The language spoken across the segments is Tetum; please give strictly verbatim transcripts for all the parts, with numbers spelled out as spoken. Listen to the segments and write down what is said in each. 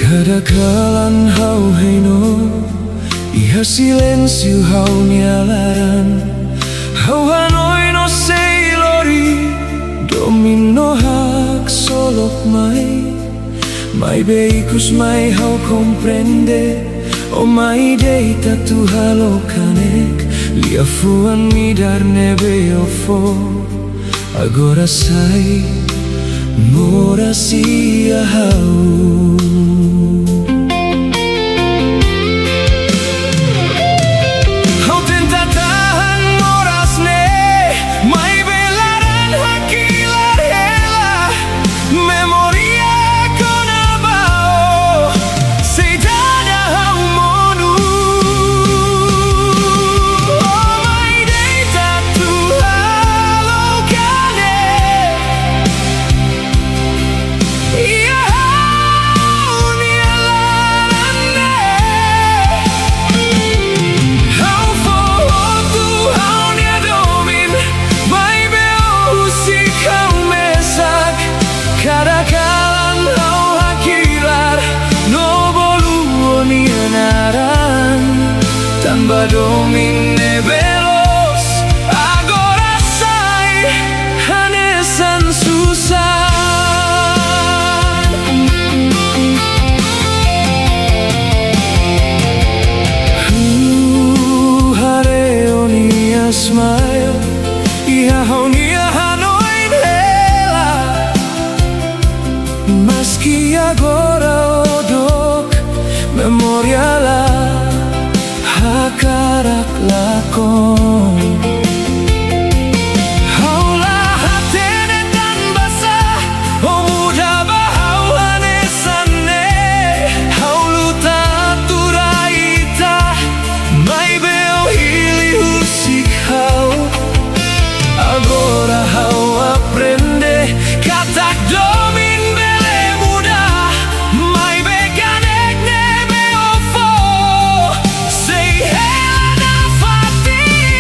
Kada kalan ha'u hein ó, iha silénsiu ha'u-nia laran. Ha'u hanoin ó sei lori, domin ó haksolok mai. Maibé ikus mai ha'u komprende, ó mai deita atu halo kanek, liafuan midar ne'ebé ó fó. Agora sai moras iha ha'u. Ha'u tenta tahan moras ne'e, maibé laran hakilar hela. Memória kona-ba ó, sei dada ha'u monu. Ó mai deita atu halo kanek iha ha'u-nia laran ne'e. Ha'u fó hotu ha'u-nia domin, maibé ó husik ha'u mesak. Kada kalan ha'u hakilar no bolu ó-nia naran, tanba domin ne'ebé loos agora sai hanesan susar. Ha'u haree ó-nia smile iha ha'u-nia hanoin hela. Maski agora ó dook, memória la hakarak lakon. Ha'u la hatene tanbasá ó muda ba ha'u hanesan ne'e. Ha'u luta atu rai ita, maibé ó hili husik ha'u. Agora ha'u aprende katak domin bele muda, maibé kanek ne'ebé ó fó sei hela nafatin.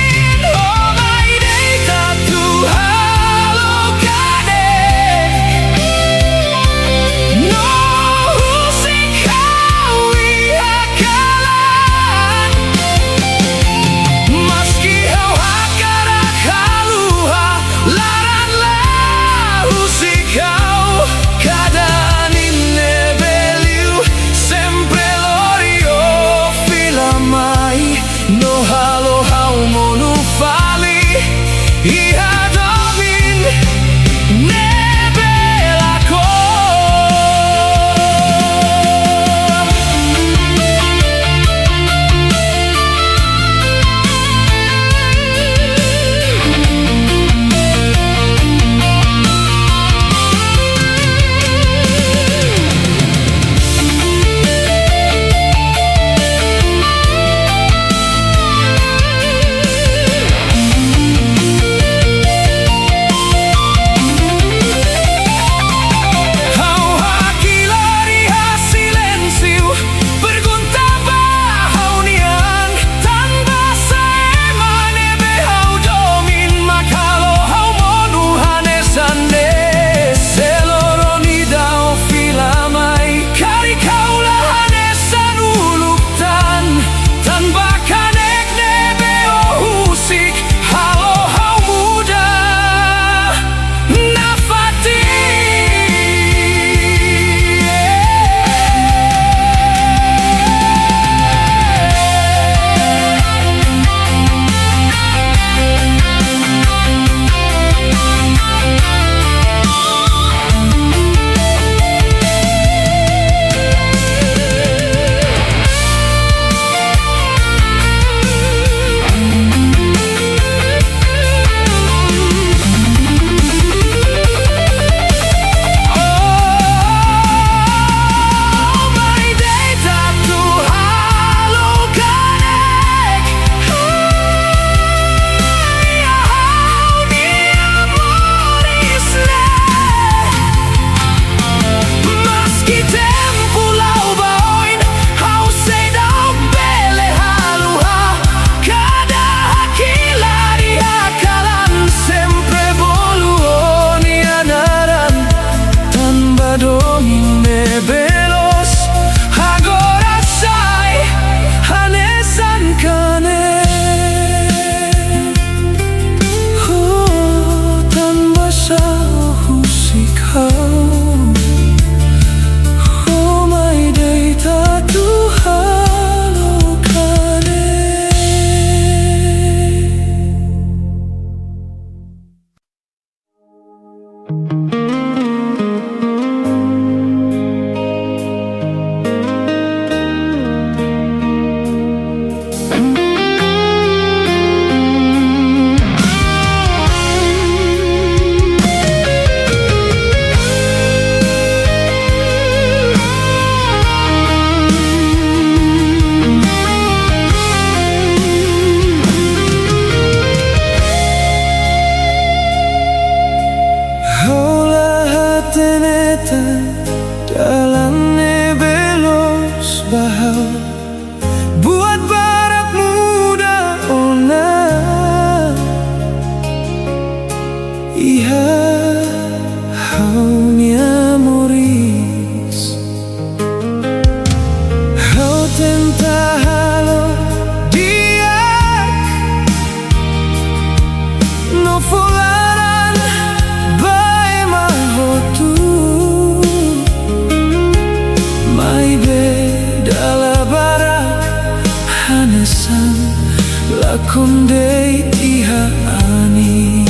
Kondei iha anin.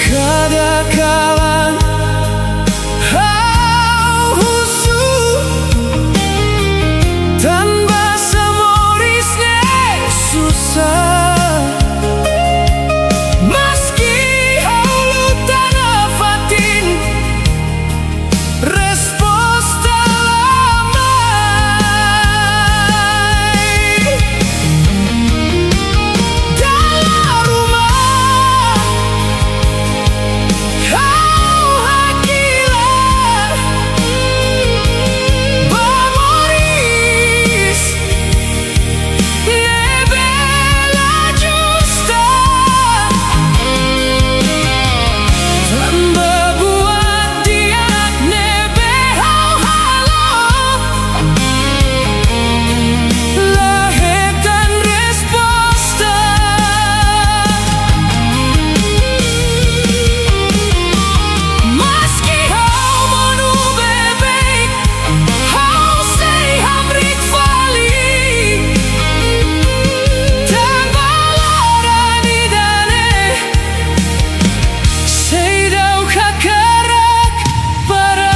Kada kalan ha'u husu, tanba sá moris ne'e susar. Maski ha'u luta nafatin, resposta la mai. Dala ruma ha'u hakilar ba moris ne'ebé la justa. Tanba buat di'ak ne'ebé ha'u halo, la hetan resposta. Maski ha'u monu beibeik, ha'u sei hamriik fali. Tanba laran ida-ne'e seidauk hakarak para.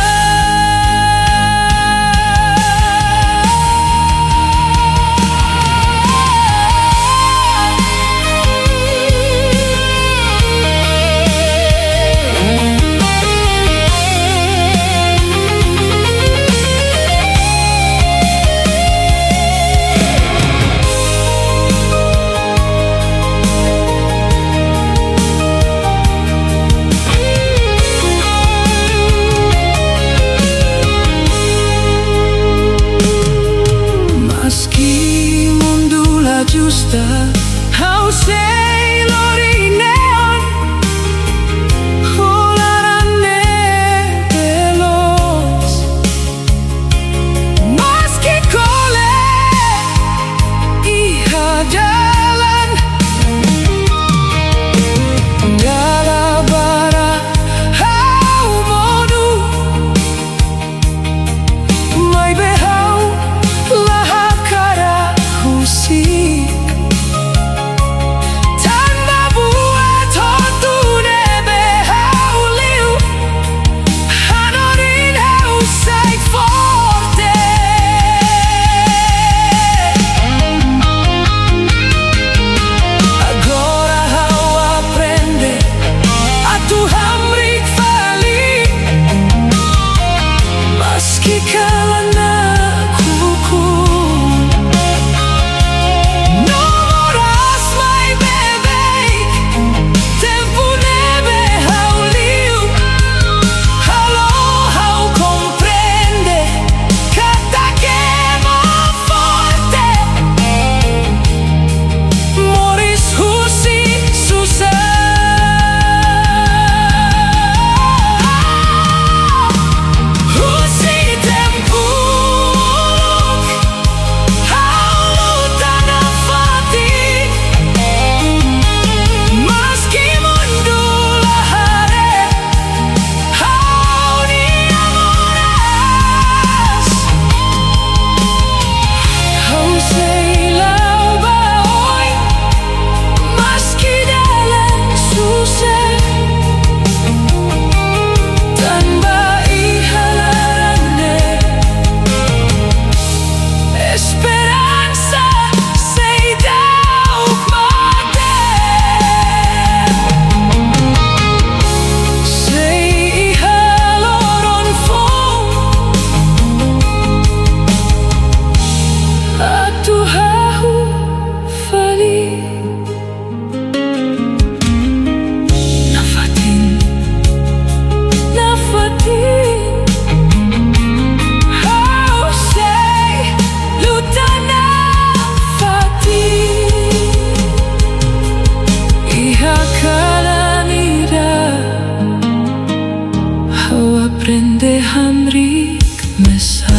Maski mundu la justa, ha'u sei lori neon ho laran ne'ebé loos. Maski kole iha dalan, dala barak ha'u monu, maibé ha'u la hakarak husik. Tanba buat hotu ne'ebé ha'u liu hanorin ha'u sai forte. Agora ha'u aprende atu hamriik fali, maski kalan nakukun. No moras mai beibeik, tempu ne'ebé ha'u liu halo ha'u komprende katak ema forte moris husi susar. Husi tempu uluk ha'u luta nafatin, maski mundu la haree ha'u-nia moras. Ha'u sei la'o ba oin, maski dalan susar. Tanba iha laran ne'e esperansa seidauk mate. Sei iha loron foun atu hahú fali. Nafatin, nafatin, ha'u sei luta nafatin. Iha kalan ida ha'u aprende hamriik mesak.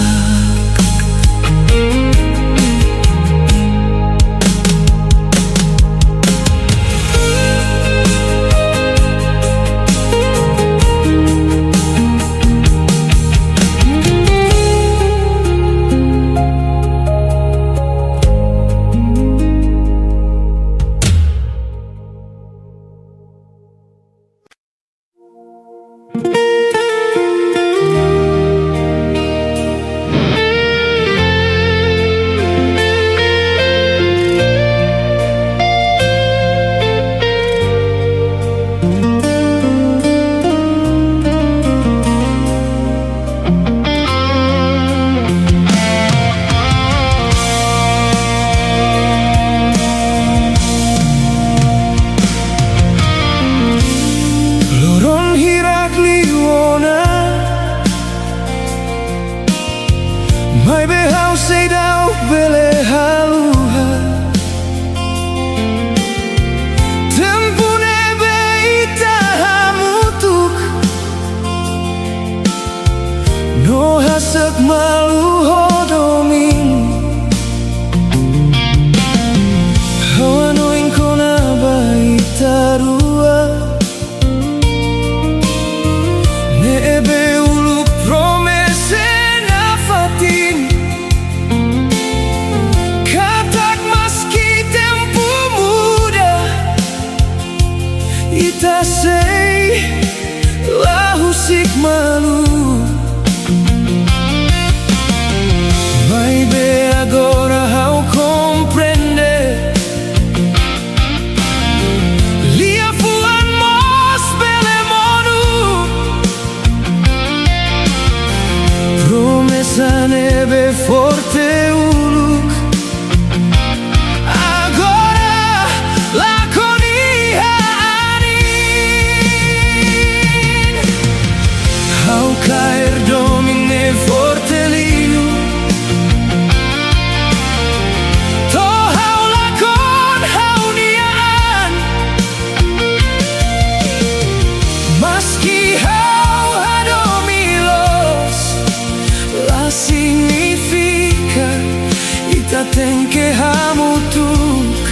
Malu ho domin, ha'u hanoin kona-ba ita rua. Ne'ebé uluk promesa nafatin, katak maski tempu muda, ita sei la husik malu. Maibé agora ha'u komprende, liafuan mós bele monu. Promesa ne'ebé forte uluk, agora lakon iha anin. Ha'u kaer domin ne'e forte liu. To'o ha'u lakon ha'u-nia an. Maski ha'u hadomi loos, la signifika ita tenke hamutuk.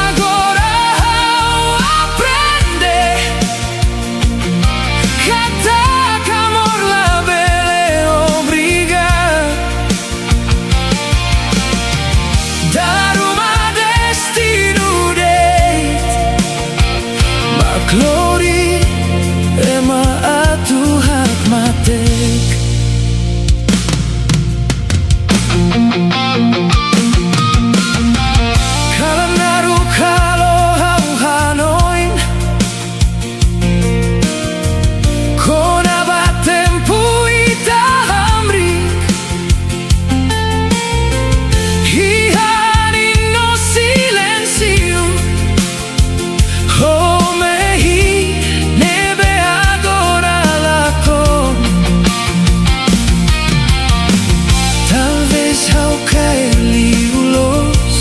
Agora ha'u aprende katak amor labele obriga. Dala ruma destinu de'it mak lori ema atu hakmatek. Kalan naruk halo ha'u hanoin kona-ba tempu ita hamriik. Iha anin no silénsiu, ho mehi ne'ebé agora lakon. Talvés ha'u kaer liu loos,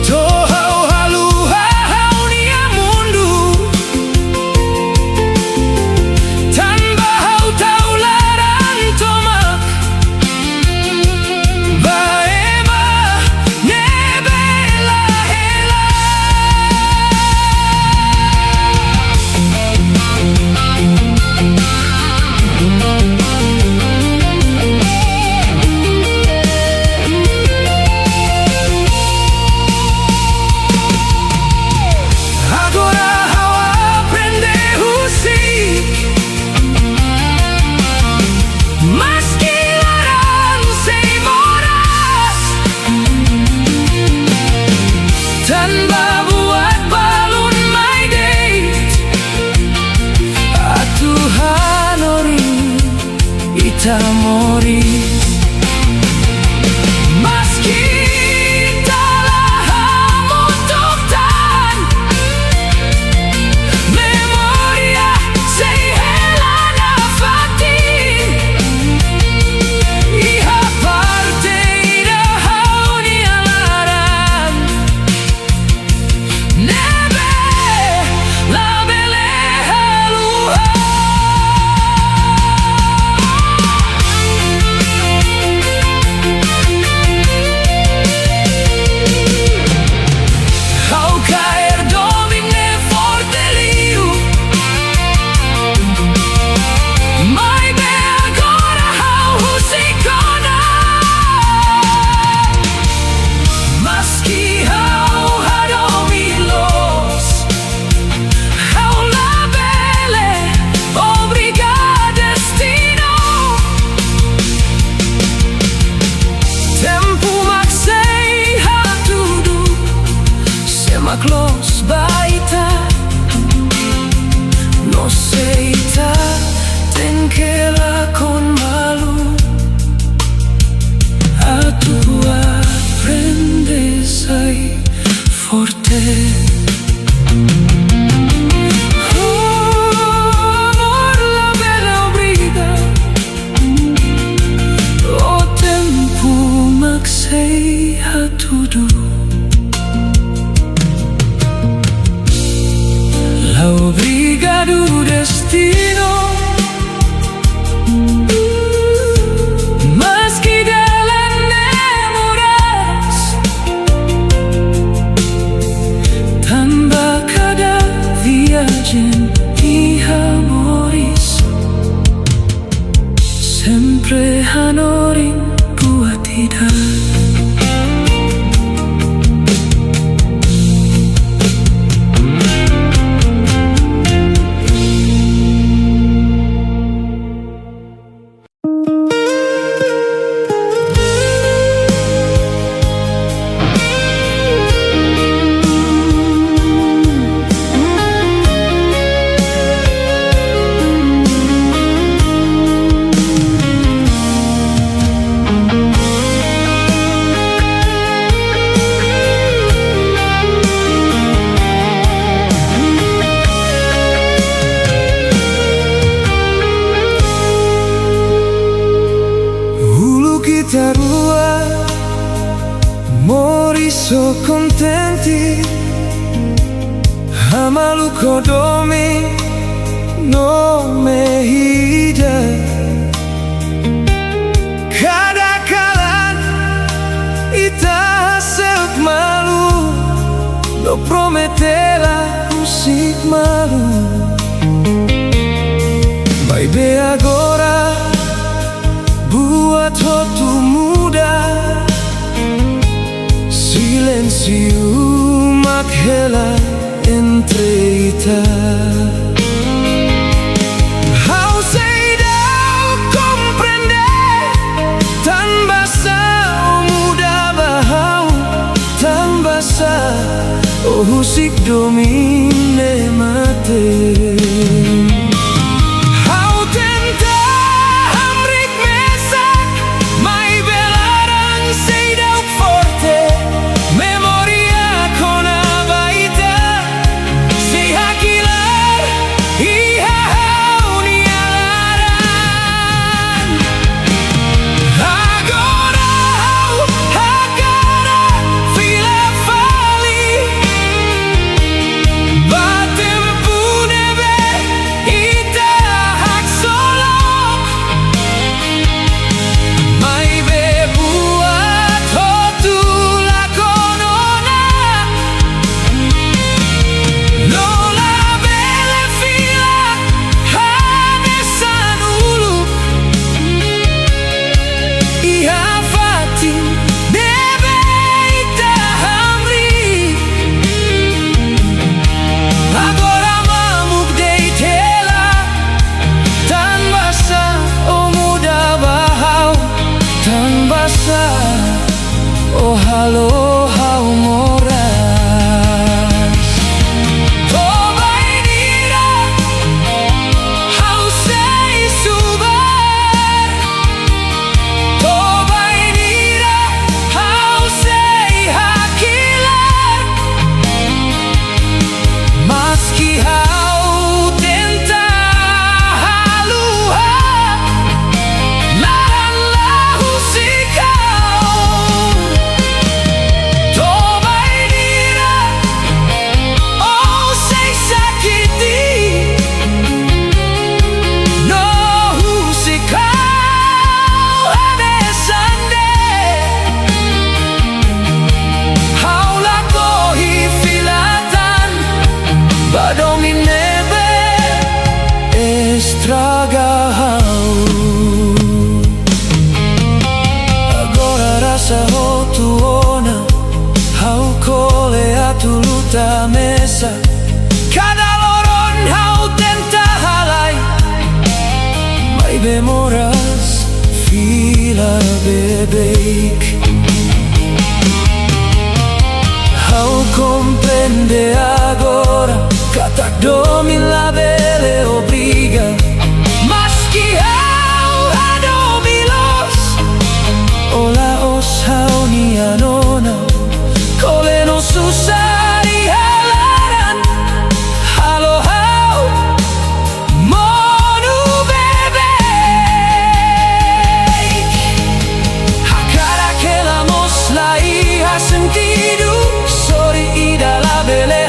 to'o ha'u haluha ha'u-nia mundu. Tanba ha'u tau laran tomak ba ema ne'ebé la hela. Agora ha'u aprende husik, maski laran sei moras, tanba buat balun mai de'it atu hanorin ita moris. Maski ita la hamutuk tan, memória sei hela nafatin. Iha parte ida ha'u-nia laran ne'ebé labele haluha. Ha'u kaer domin ne'e forte liu. Maibé agora ha'u husik ona. Maski ha'u hadomi loos, ha'u labele obriga destinu. Tempu mak sei hatudu sé mak loos ba ita, no sé ita tenke lakon malu atu aprende sai forte. Amor labele obriga, o tempu mak sei hatudu. La obrigadu kontente, ha'u malu ho domin no mehi ida. Kada kalan ita hase'uk malu, no promete la husik malu. Maibé agora buat hotu muda, silénsiu mak hela entre ita. Ha'u seidauk komprende tanbasá ó muda ba ha'u, tanbasá ó husik domin ne'e mate. Ha'u tenta hamriik mesak, maibé laran seidauk forte. Memória kona-ba ita sei hakilar iha ha'u-nia laran. Agora ha'u hakarak fila fali ba tempu ne'ebé ita haksolok. Maibé buat hotu lakon ona, no labele fila hanesan uluk iha fatin ne'ebé ita hamriik. Agora mamuk de'it hela, tanbasá ó muda ba ha'u, tanbasá ó halo ha'u moras. To'o bainhira ha'u sei subar, to'o bainhira ha'u sei hakilar. Maski ha'u tenta haluha, laran la husik ha'u. To'o bainhira ó sei sakiti, no husik ha'u hanesan ne'e. Ha'u lakohi fila tan ba domin ne'ebé estraga ha'u. Agora rasa hotu ona, ha'u kole atu luta mesak. Kada loron ha'u tenta halai, maibé moras fila beibeik. Ha'u komprende agora katak domin labele obriga. Maski ha'u hadomi loos, ó la'ós ha'u-nia nona. Kole no susar iha laran halo ha'u monu beibeik. Hakarak hela mós la iha sentidu, sorin ida labele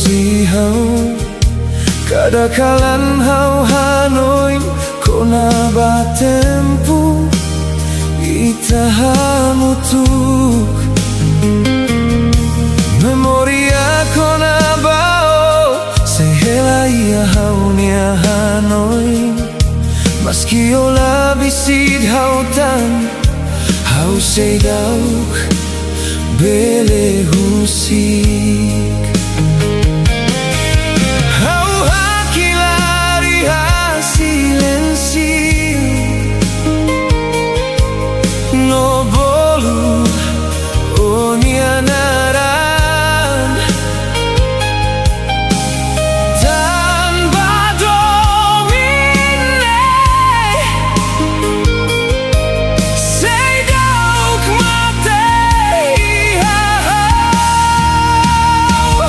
husi ha'u. Kada kalan ha'u hanoin kona-ba tempu ita hamutuk. Memória kona-ba ó sei hela iha ha'u-nia hanoin. Maski ó la besik ha'u tan, ha'u seidauk bele husik. Ha'u hakilar iha silénsiu no bolu ó-nia naran. Tanba domin ne'e seidauk mate iha ha'u.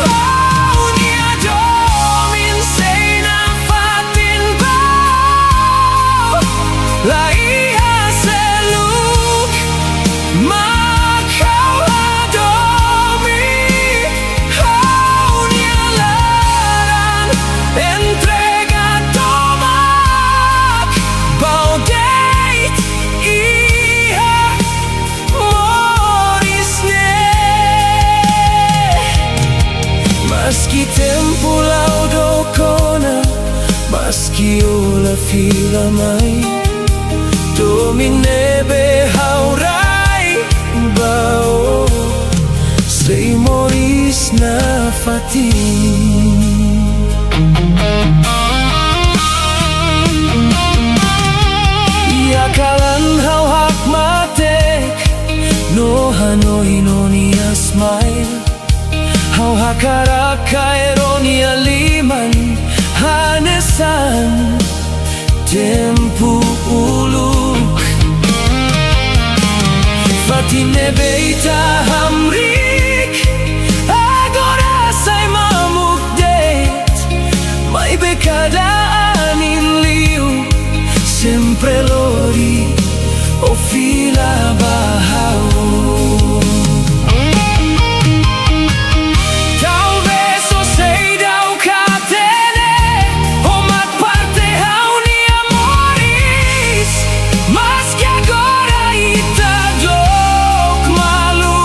Ha'u-nia domin sei nafatin ba ó. La iha seluk mak ha'u hadomi. Ha'u-nia laran entrega tomak ba ó de'it iha moris ne'e. Maski tempu la'o dook ona, maski ó la fila mai, domin ne'ebé ha'u rai ba ó sei moris nafatin. Iha kalan ha'u hakmatek no hanoin ó-nia smile, ha'u hakarak kaer ó-nia liman hanesan tempu uluk. Fatin ne'ebé ita hamriik agora sai mamuk de'it. Maibé kada anin liu sempre lori ó fila ba ha'u. Talvés ó seidauk hatene, ó mak parte ha'u-nia moris. Maski agora ita dook malu,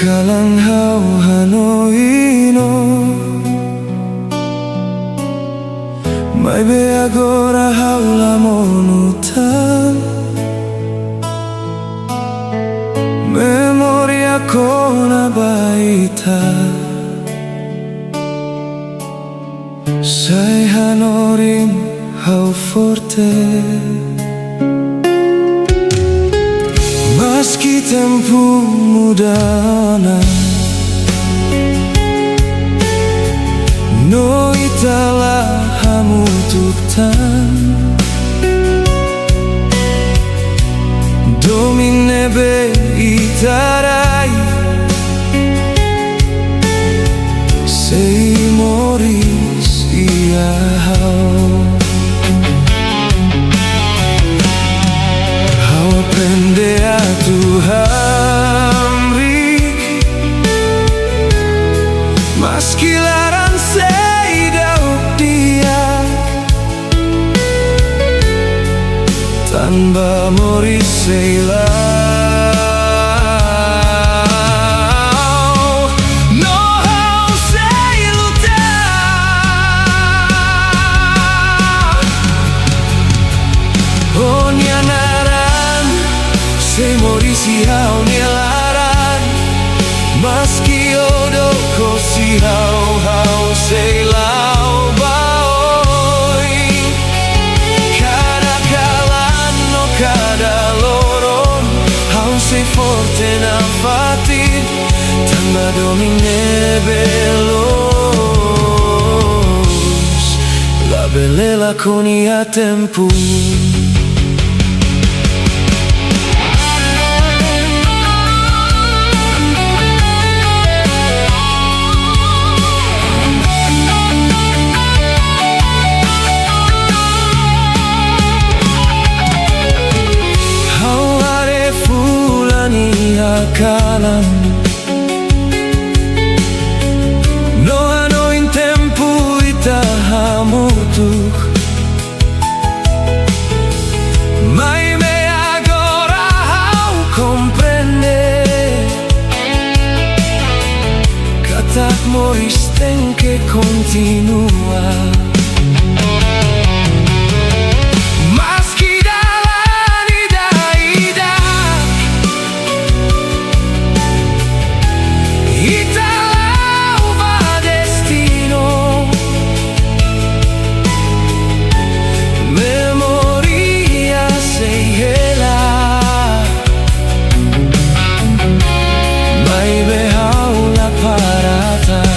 Kalan ha'u hanoin ó, maibé agora ha'u la monu tan. Memória kona-ba ita sei hanorin ha'u forte. Maski tempu muda ona, no ita la hamutuk tan. Domin ne'ebé ita rai sei moris iha ha'u. Ha'u aprende atu hamriik, maski laran seidauk di'ak, tanba moris sei la'o. No ha'u sei luta ó-nia naran, sei moris iha ó-nia laran. Maski ó dook hosi ha'u, ha'u sei la'o ba oin. Kada kalan no kada loron, ha'u sei forte nafatin, tanba domin ne'ebé loos labele lakon iha tempu. Ha'u haree fulan iha kalan, no hanoin tempu ita hamutuk. Maibé agora ha'u komprende katak moris tenke kontinua. Maski dalan ida-idak ita la'o ba destinu, memória sei hela, maibé ha'u la para tan.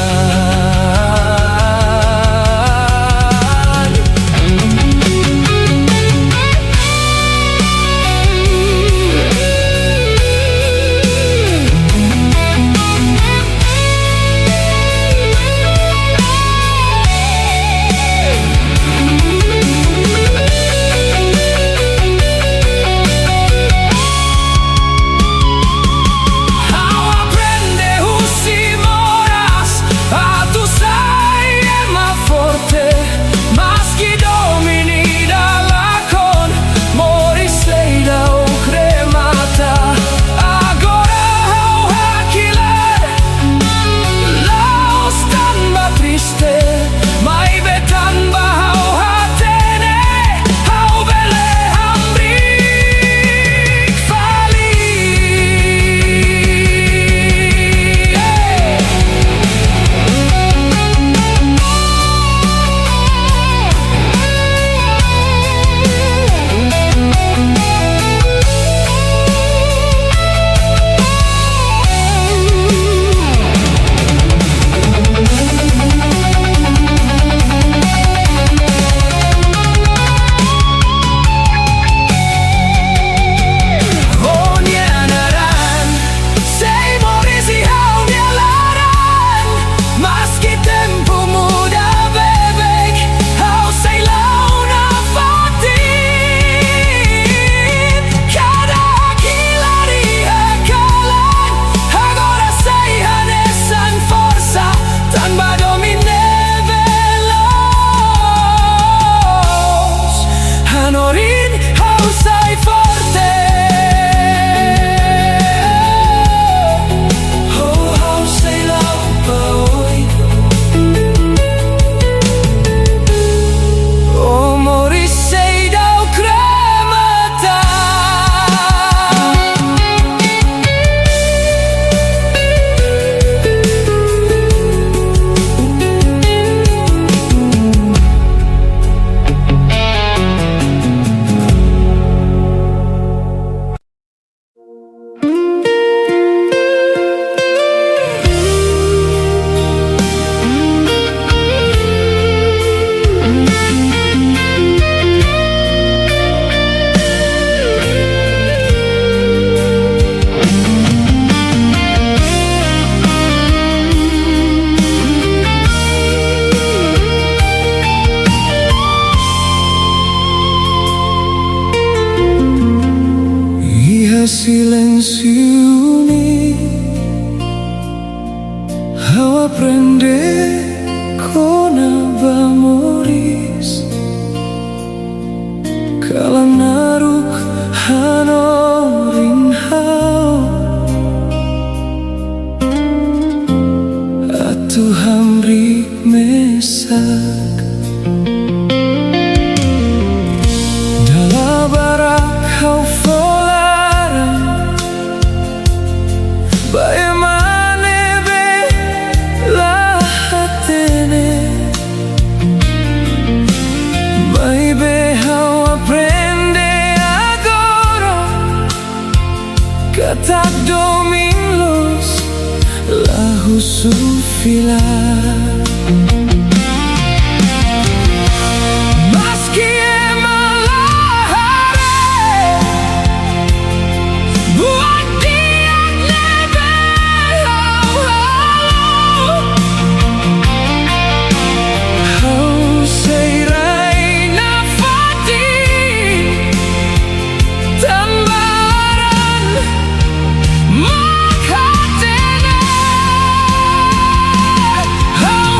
Siu ne'e ha'u aprende kona-ba moris, kalan naruk hanorin ha'u atu hamriik mesak. Dala barak ha'u fó laran ba ema ne'ebé la hatene. Maibé ha'u aprende agora katak domin loos la husu fila. Maski ema la haree buat di'ak ne'ebé ha'u halo, ha'u sei rai nafatin tanba laran mak hatene. Ha'u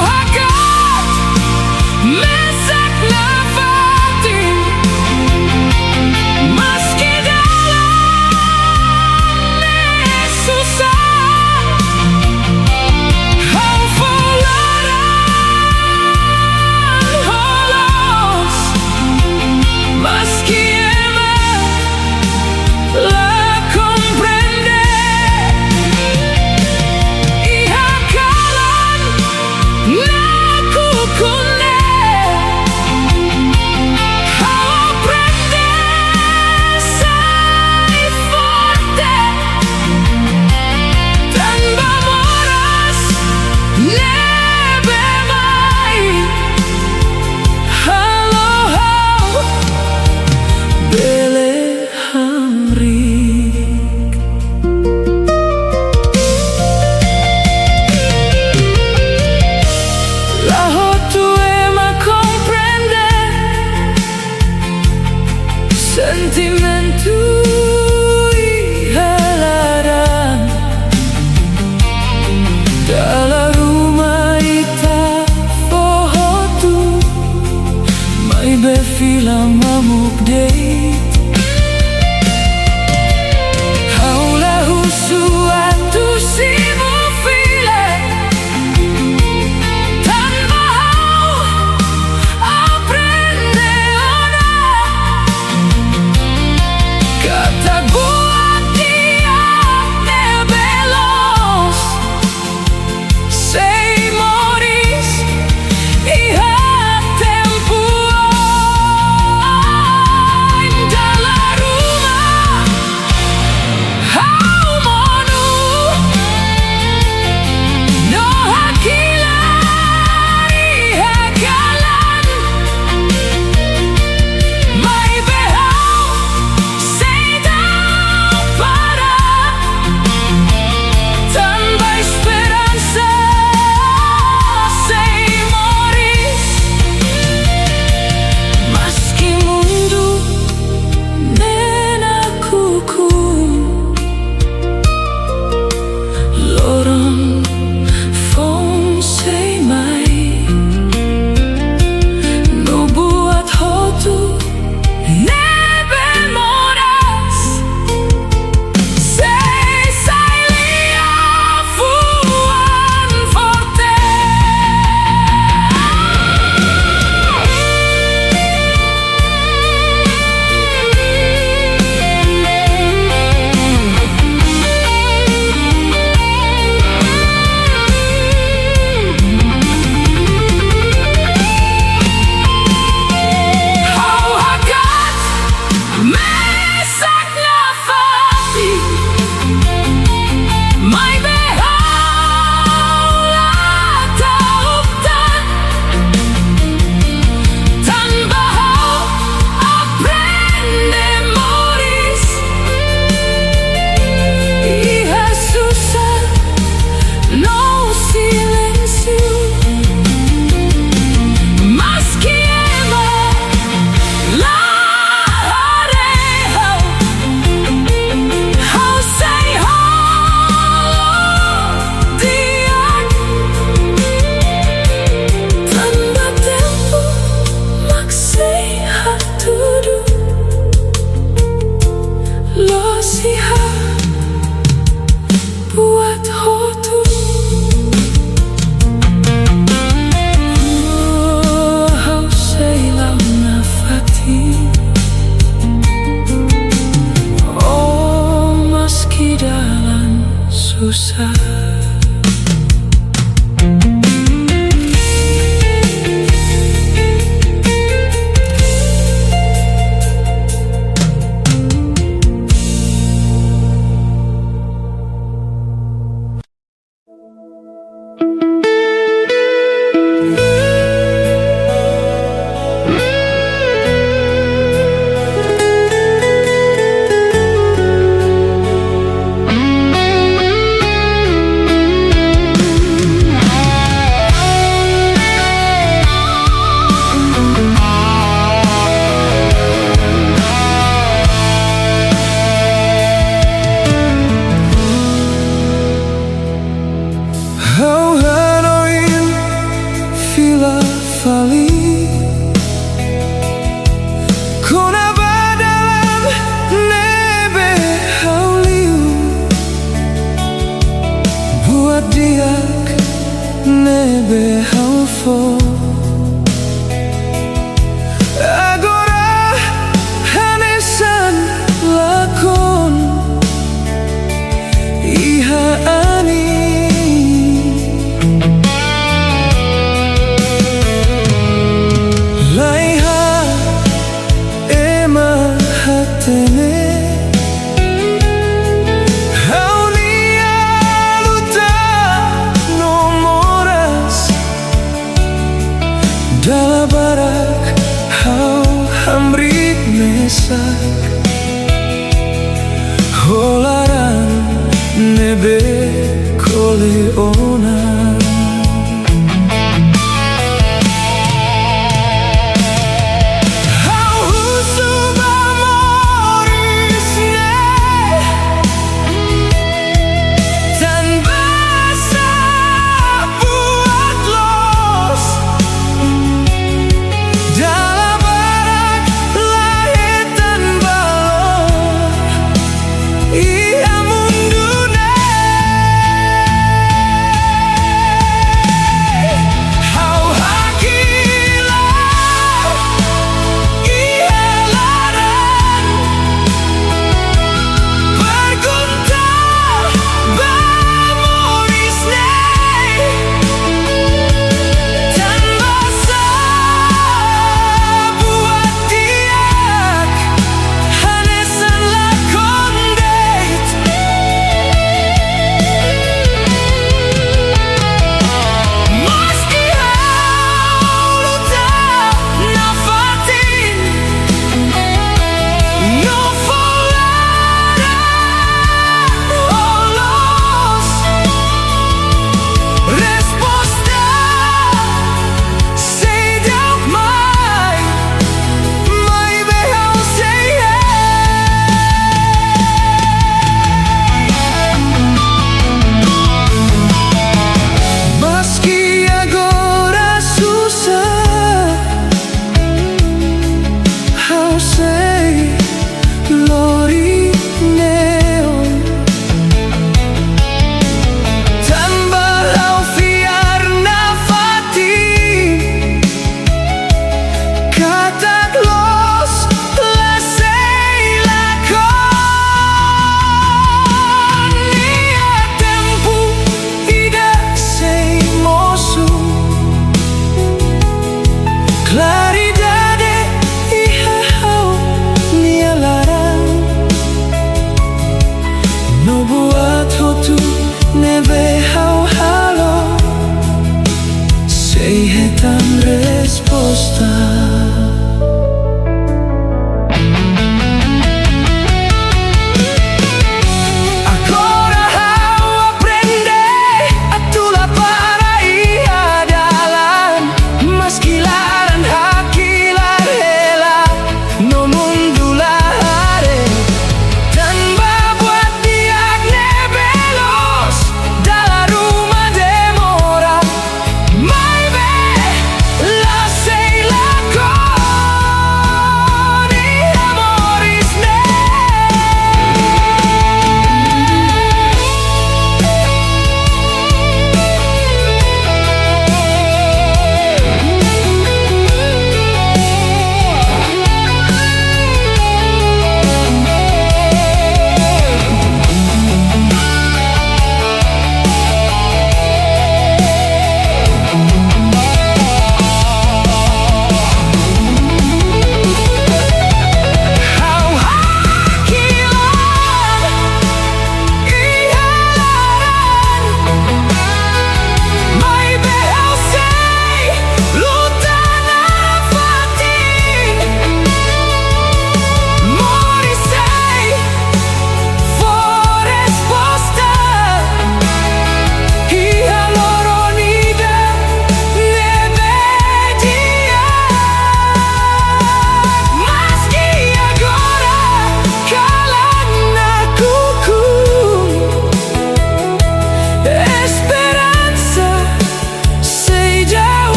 susar.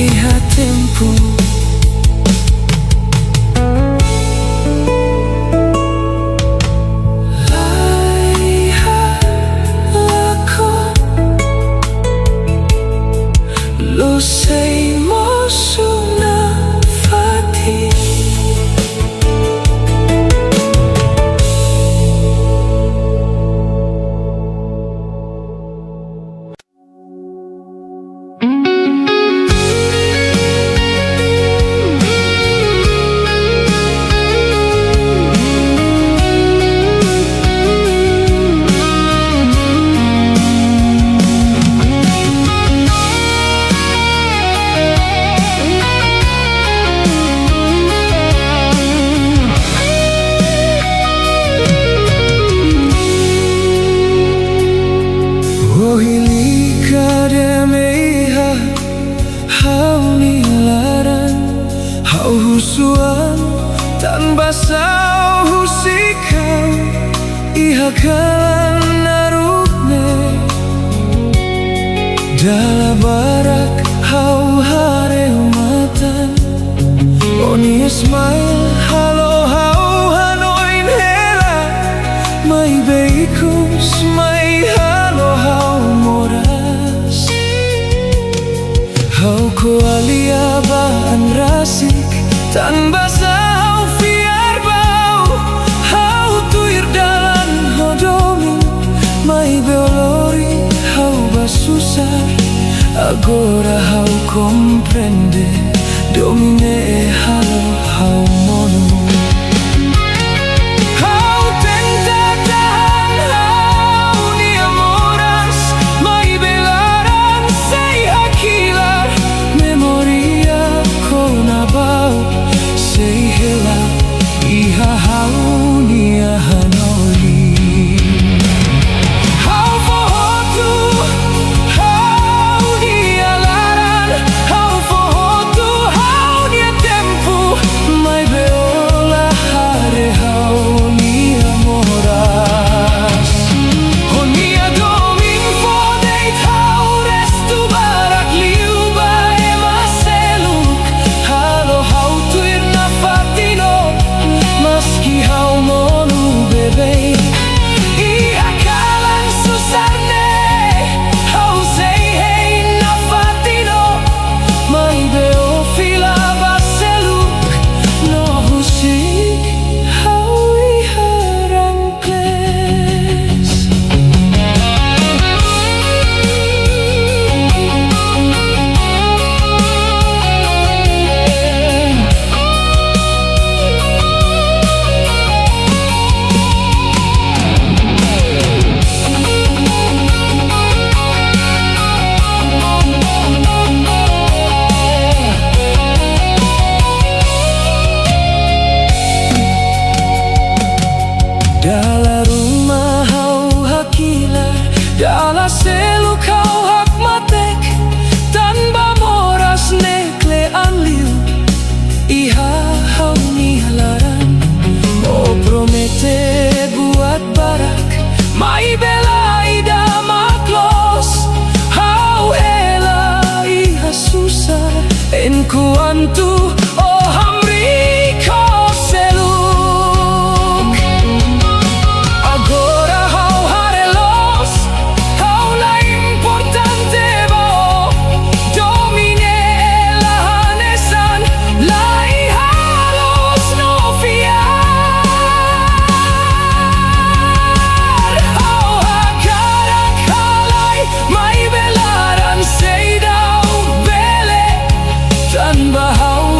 iha tempu. Laiha lakon, la'ós sei mosu nafatin. Ohin lia ka dehan iha ha'u-nia laran, ha'u husu an, tanba sá ó husik ha'u iha kalan naruk ne'e. Dala barak ha'u haree ó-nia matan, ó-nia smile halo ha'u hanoin hela, maibé ikus mai halo ha'u moras. Ha'u ko'alia ba an rasik, tanba sá ha'u fiar ba ó. Ha'u tuir dalan ho domin, maibé ó lori ha'u ba susar. Agora ha'u komprende, domin ne'e halo ha'u monu. Ha'u tenta tahan ha'u-nia moras, maibé laran sei hakilar. Memória kona-ba ó sei hela iha ha'u-nia hanoin. Ha'u fó hotu ha'u-nia laran, ha'u fó hotu ha'u-nia tempu, maibé ó la haree ha'u-nia moras. Ó-nia domin fó de'it ha'u restu barak liu ba ema seluk. Halo ha'u tuir nafatin ó, maski ha'u monu beibeik. Iha kalan susar ne'e, ha'u sei hein nafatin ó, maibé ó fila ba seluk, no husik ha'u iha rankles. Dala ruma ha'u hakilar, dala seluk ha'u hakmatek, tanba moras ne'e kle'an liu iha ha'u-nia laran. Ó promete buat barak, maibé la ida mak loos. Ha'u hela iha susar, enkuantu ó hamriik ho seluk. Agora ha'u haree loos, ha'u la importante ba ó. Domin ne'e la hanesan, la iha loos no fiar. Ha'u hakarak halai, maibé laran seidauk bele, tanba ha'u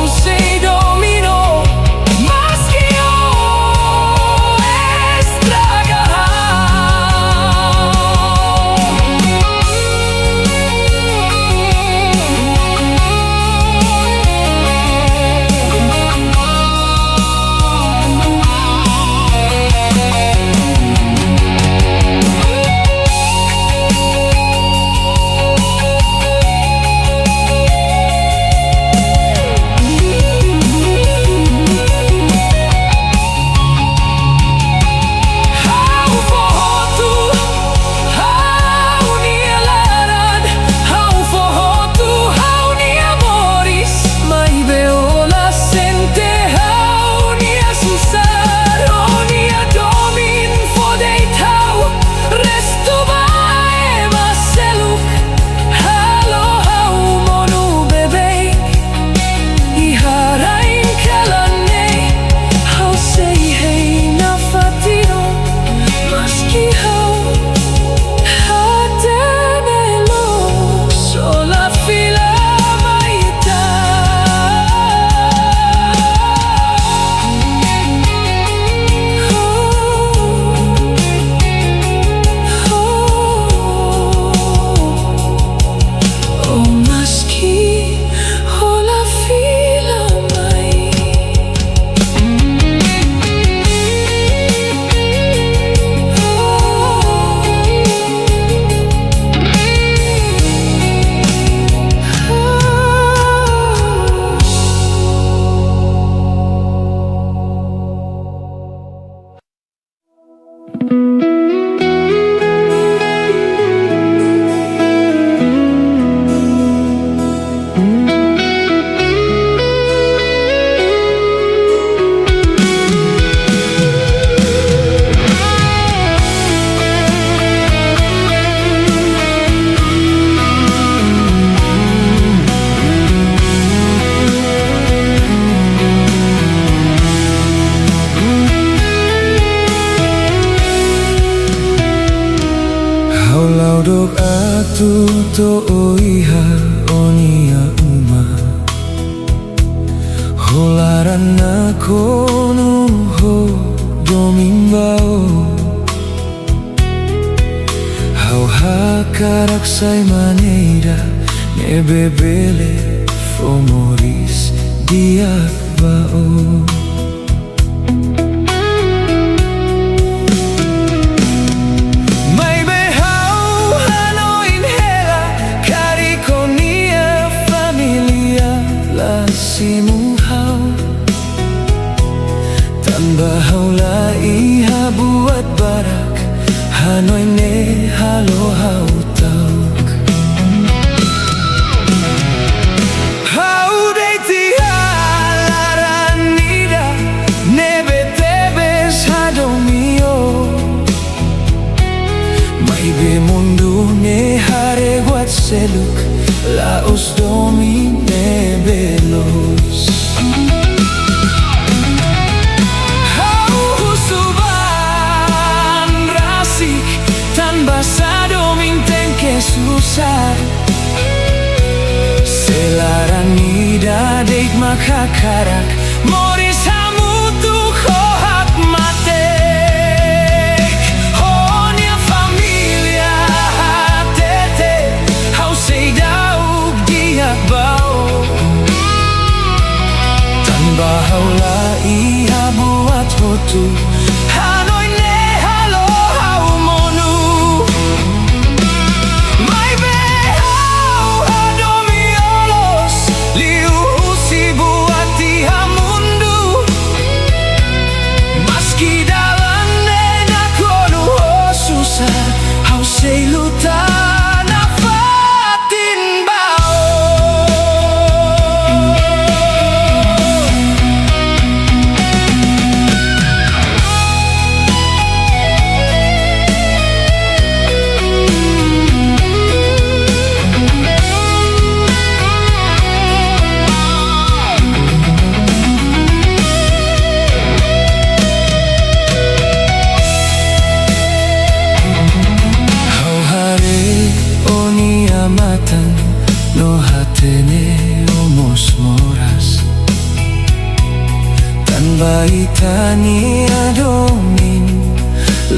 Sai maneira ne'ebé bele fó moris di'ak ba ó. Maibé ha'u hanoin hela karik ó-nia família la simu ha'u. Tanba ha'u la iha buat barak, hanoin ne'e halo ha'u ta'uk. Ha'u de'it iha laran ida ne'ebé tebes hadomi ó. Maibé mundu ne'e haree buat seluk, la'ós domin ne'ebé loos. Ha'u husu ba an rasik, tanbasá domin tenke susar? Se laran ida de'it mak hakarak, moris hamutuk ho hakmatek. Ó-nia família hatete, ha'u sei daudauk di'ak ba ó. Tanba ha'u la iha buat hotu, hanoin ne'e halo ha'u monu. Maibé ha'u hadomi ó loos, liuhusi buat iha mundu. Maski dalan ne'e nakonu ho susar, ha'u sei luta nafatin ba ó. Ha'u haree ó-nia matan no hatene ó mós moras. Tanba ita-nia domin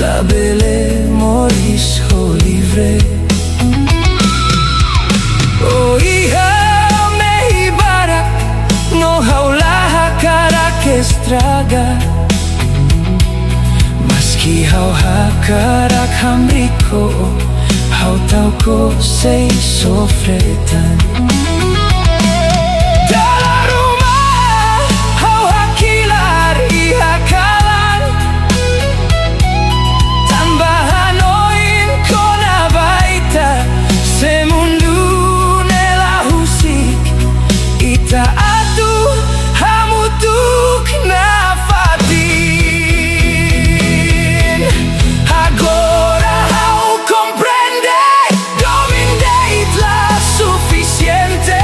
labele moris ho livre. Ó iha mehi barak no ha'u la hakarak estraga. Maski ha'u hakarak hamriik ó, ha'u ta'uk ó sei sofre tan. Dala ruma ha'u hakilar iha kalan, tanba hanoin kona-ba ita, se mundu ne'e la husik, ita atu hamutuk nafatin. Agora ha'u komprende, domin de'it la sufisiente.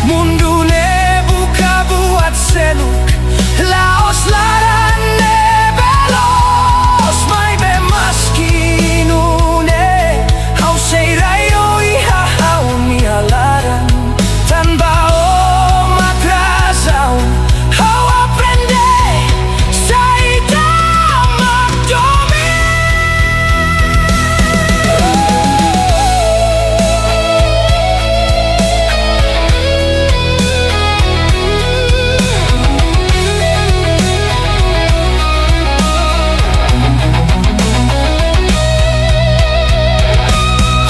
Mundu ne'e buka buat seluk, la'ós laran ne'ebé loos. Maibé maski nune'e, ha'u sei rai ó iha ha'u-nia laran. Tanba ó mak razaun, ha'u aprende saida mak domin.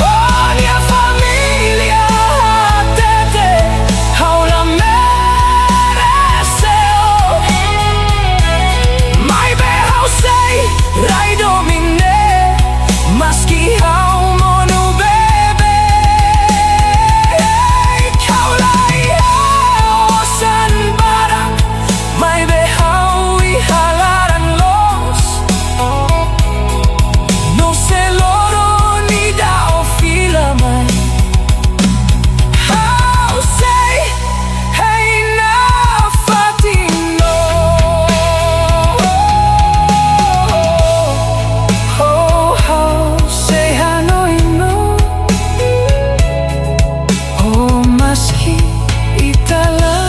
Ó-nia família hatete, ha'u la merese ó. Maibé ha'u sei rai domin ne'e, maski ha'u monu beibeik. Ha'u la iha osan barak, maibé ha'u iha laran loos. No se loron ida ó fila mai, ha'u sei hein nafatin ó. Ha'u sei hanoin ó. Oh, maski ita la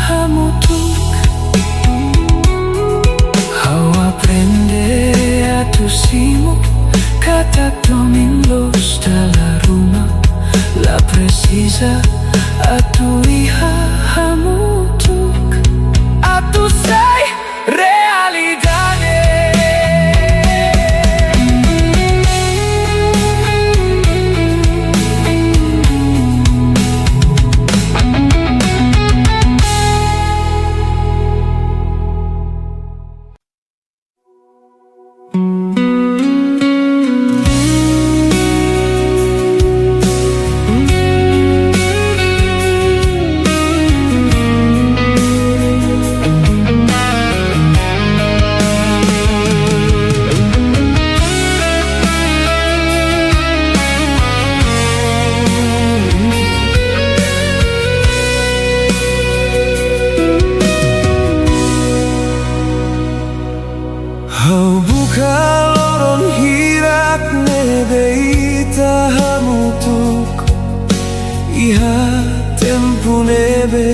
hamutuk, ha'u aprende atu simu katak domin loos dala ruma. Iha atu iha hamutuk, atu sai realidade. Ha'u buka loron hirak ne'ebé ita hamutuk, iha tempu ne'ebé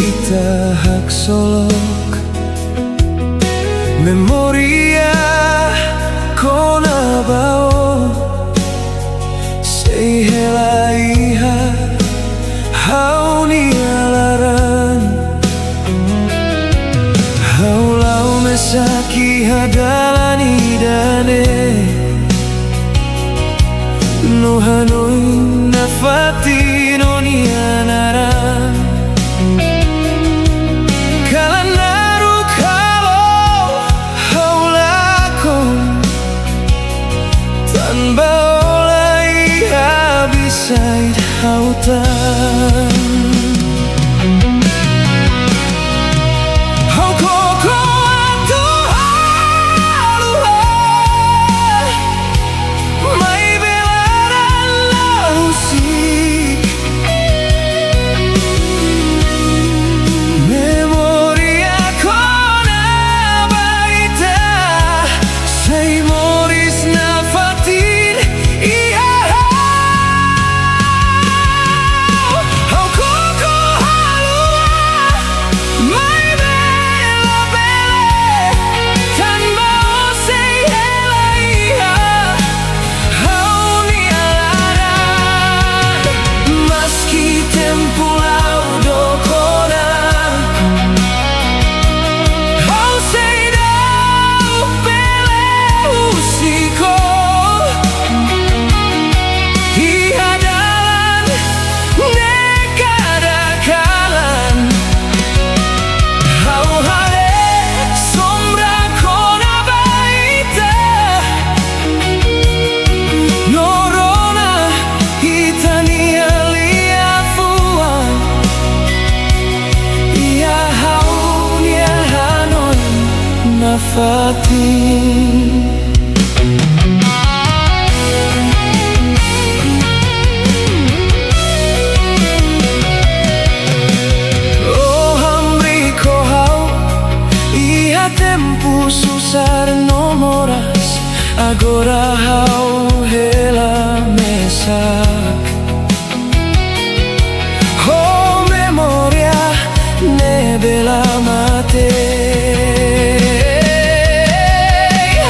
ita haksolok. Memória kona-ba ó sei hela iha ha'u-nia laran. Ha'u la'o mesak iha dalan ida-ne'e, no hanoin nafatin ó-nia naran. Kalan naruk halo ha'u lakon, tanba ó la iha beside ha'u tan. Ha'u koko atu haluha, maibé laran la husik. Memória kona-ba ita sei moris nafatin iha ha'u. Ha'u koko haluha, maibé labele, tanba ó sei hela iha ha'u-nia laran. Maski tempu la'o dook ona, ha'u sei da'et bele husik ó. Iha dalan ne'e kada kalan, ha'u haree sombra kona-ba ita. No rona ita-nia liafuan iha ha'u-nia hanoin nafatin. Ó hamriik ho ha'u iha tempu susar no moras, agora ha'u hela mesak ho memória ne'ebé la mate.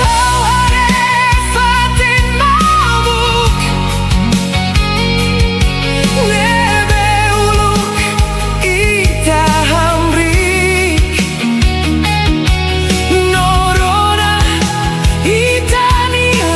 Ha'u haree fatin mamuk ne'ebé uluk ita hamriik. No rona ita-nia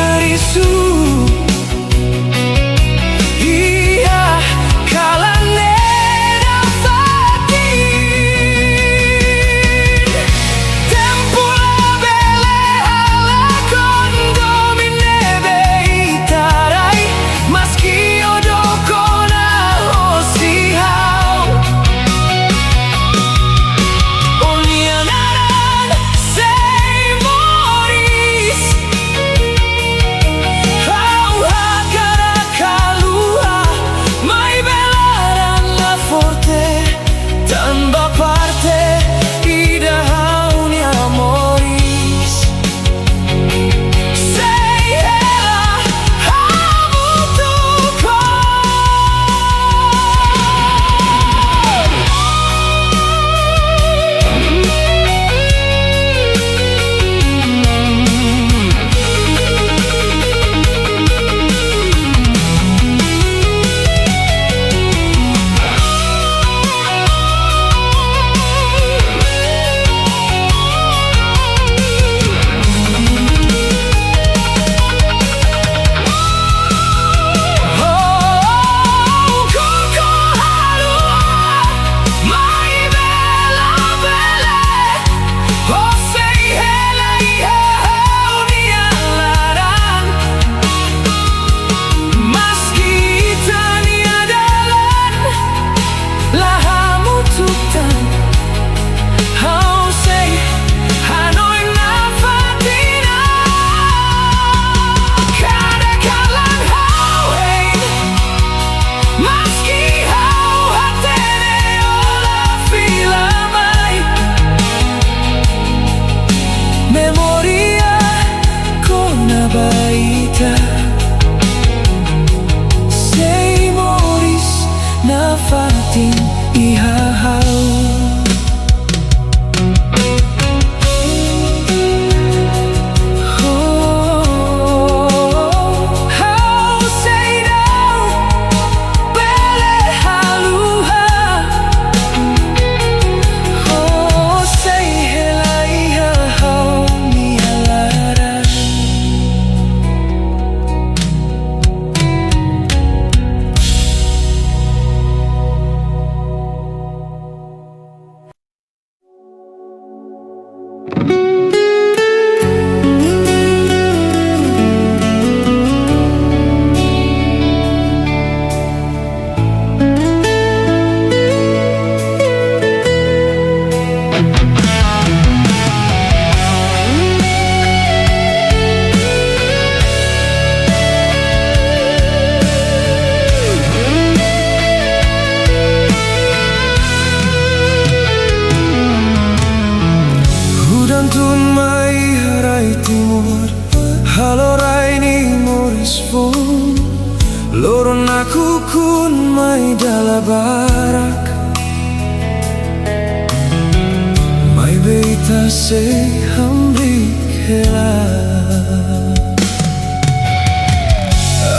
sei hamriik hela.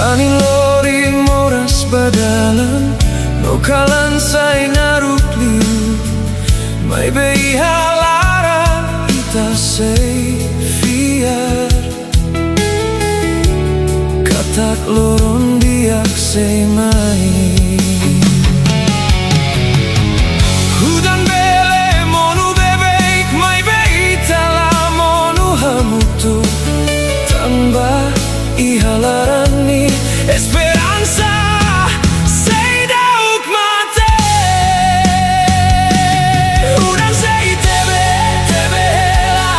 Anin lori moras ba dalan, no kalan sai naruk liu. Maibé iha laran ita sei fiar, katak loron di'ak sei mai. Hudan bele monu beibeik, maibé ita la monu hamutuk. Tanba iha laran ne'e esperansa seidauk mate. Hudan sei tebe, tebe hela,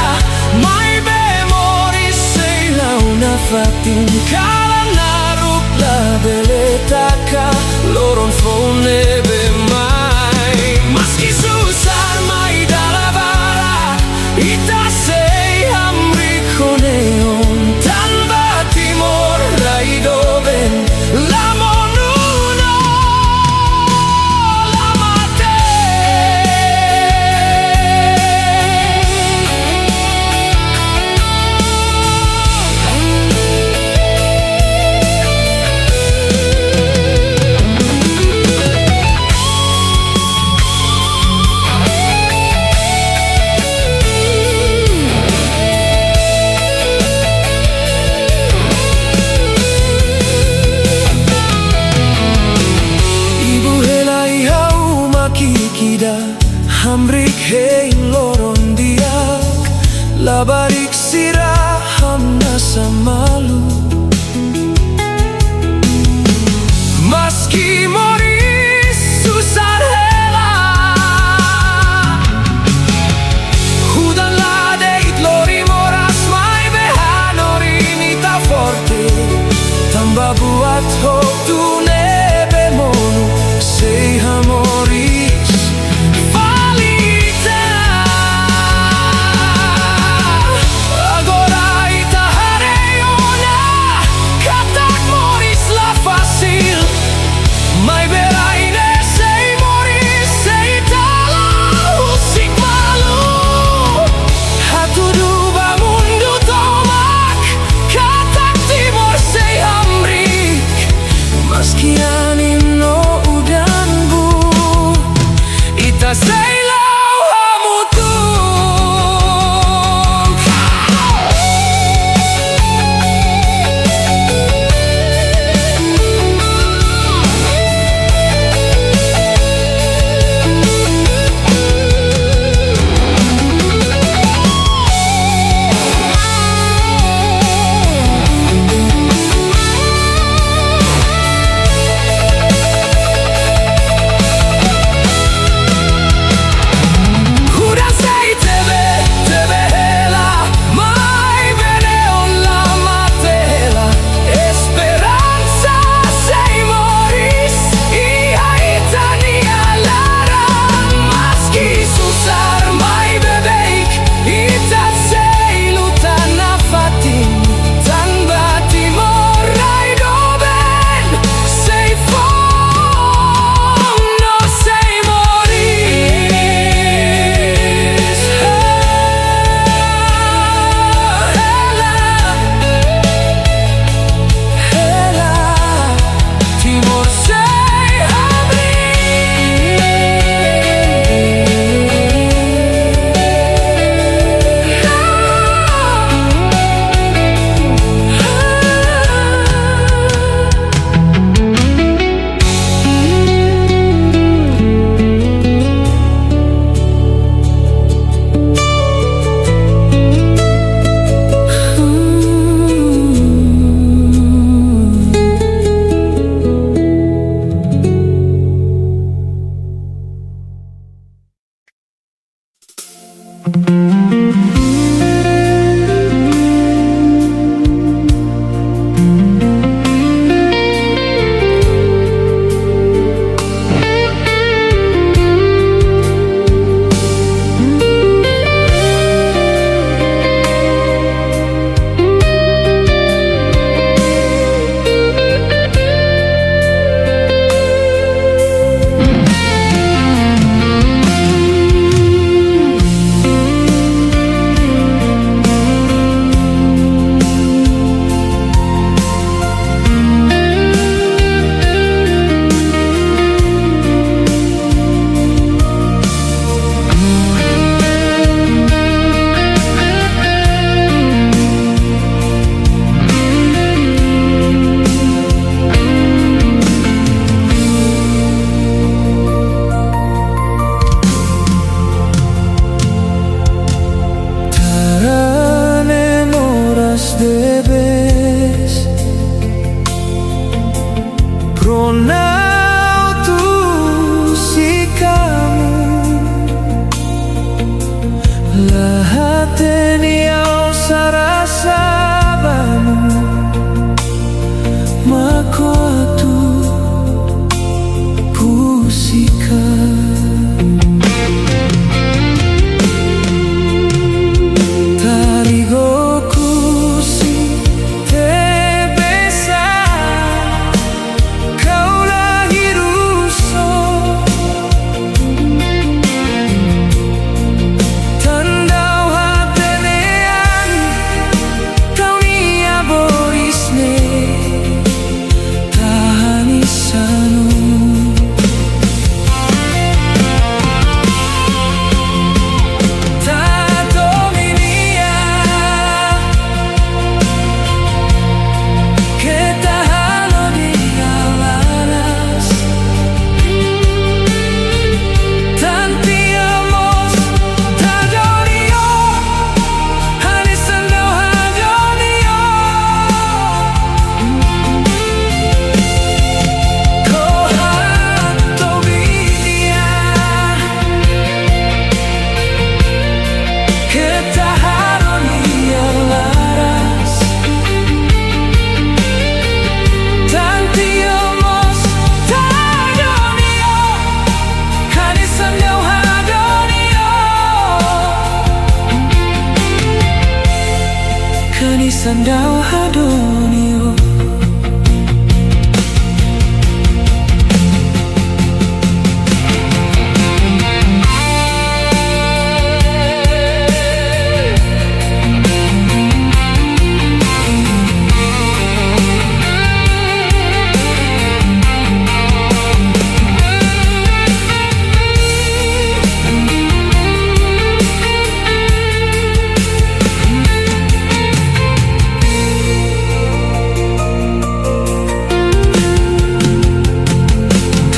maibé moris sei la'o nafatin. Kalan naruk labele taka, loron foun ne'ebé mai. Maski susar mai dala barak, ita sei hamriik ho neon. Tanba Timor rai doben, la monu no la mate. Ibun hela iha uma ki'ik ida, hamriik hein loron di'ak, labarik sira hamnasa malu. Maski moris susar hela, hudan la de'it lori moras, maibé hanorin ita forte. Tanba buat hotu ne'ebé monu sei hamoris fali ita. Agora ita haree ona, Hanesan daudaun ha'u duni ó.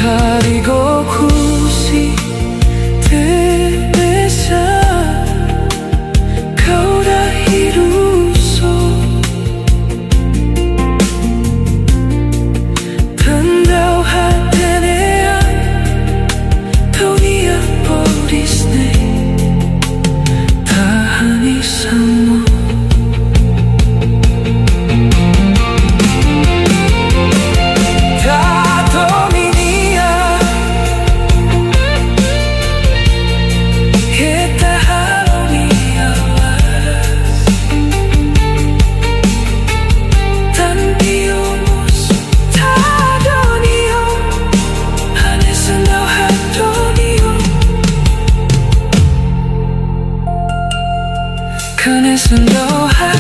Tarigo kusi te besa kau da hiruso. Tandau hatene an, tau nia polis ne. Tahan isamo. Tato minia. Keta halo nia las. Tan dio mós. Hanesan daudaun ha'u duni ó. Hanesan daudaun ha'u